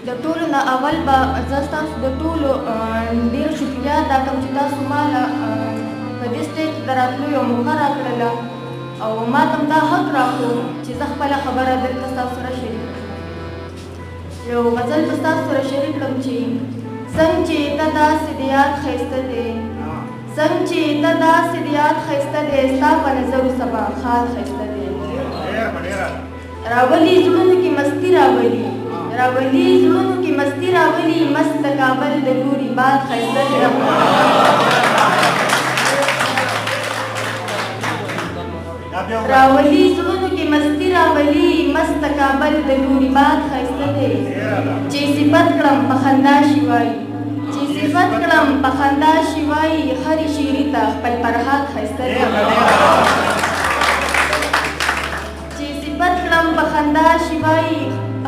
د ټولو نه اول به زه ستاسو د ټولو ډېره شکریه ادا کوم چې تاسو ما له په دې سټیج د راتلو یو موقع راکړله او ما ته هم دا حق راکړو چې زه خپله خبره دلته ستاسو سره شریک کړم. یو غزل به ستاسو سره شریک کړم چې څنګه چې ته داسې د یاد ښایسته دی، څنګه چې ته داسې د یاد ښایسته دی، ستا په نظر سبا خال ښایسته دی. راولي زړونو کې مستي راولي، راولي زړونو کې مستي راولي، مست د کابل د لوري باد ښایسته دی. راولي زړونو کې مستي راولي، مست د کابل د لوري باد ښایسته دی. چې صفت کړم په خندا شي وایي، چې صفت کړم په خندا شي وایي، هرې شیري ته خپل فرهاد ښایسته دی. چې صفت کړم په خندا شي وایي،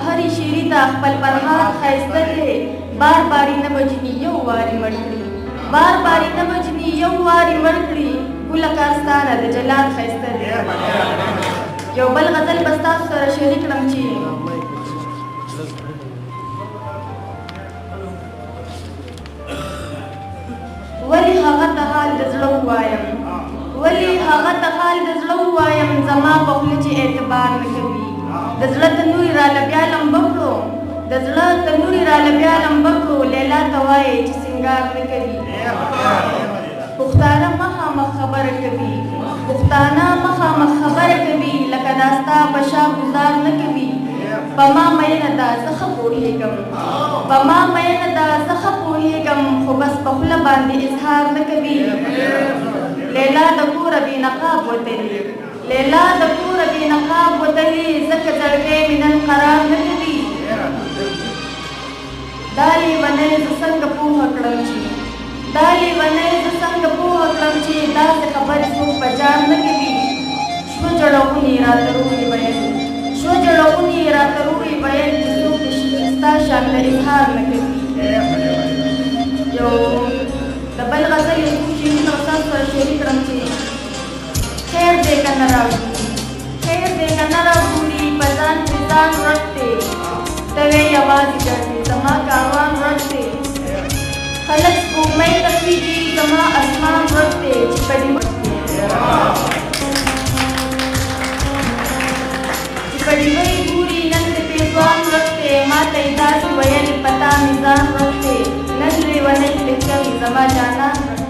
هرې شیري ته خپل فرهاد ښایسته دی. بار باري نه وژني یو واري مړ کړي، بار باري نه وژني یو واري مړ کړي، ګله کار ستا نه د جلاد ښایسته دی. یو بل غزل به ستاسو سره شریک کړم چې ولې هغه ته حال د زړه ووایم، ولې هغه ته حال د زړه ووایم، زما په خوله چې اعتبار نه کوي. د زړه تنور یې راله بیا لمبه کړو، د زړه تنور یې راله بیا لمبه کړو، لیلا ته وایې چې سینګار نه کوي. پښتانه مخامخ خبره کوي، پښتانه مخامخ خبره کوي، لکه دا ستا په شا ګوزار نه کوي. په ما مینه ده زه ښه پوهېږم، په ما مینه ده زه ښه پوهېږم، خو بس په خوله باندې اظهار نه کوي. لیلا د کوره بې نقاب وتلي، لیلا د کوره بې نقاب وتلي، ځکه زړګی مې نن قرار نه کوي. دا لیونی زه څنګه پوهه کړم چې، دا لیونی زه څنګه پوهه کړم چې داسې خبرې څوک په جار نه کوي. شو جړغوني راته روي ویل، شو جړغوني راته روي ویل، چې څوک ستا شان له اظهار نه کوي. یو د بل غزل یو څو شعرونه به تاسو سره شریک کړم چې خیر دی که نه راګوري، خیر دی که نه راګوري، په ځان پرې ځان ورک دی، ته وې یوازې ګرځې زما کاروان ورک دی. خلک سپوږمۍ ته خیږي زما اسمان ورک دی، چې په ډیوه چې په ډیوه یې ګوري نن د پېزوان ورک دی، ما ته یې داسې ویل په تا مې ځان ورک دی، نن لیونۍ ترې کوي زما جانان ورک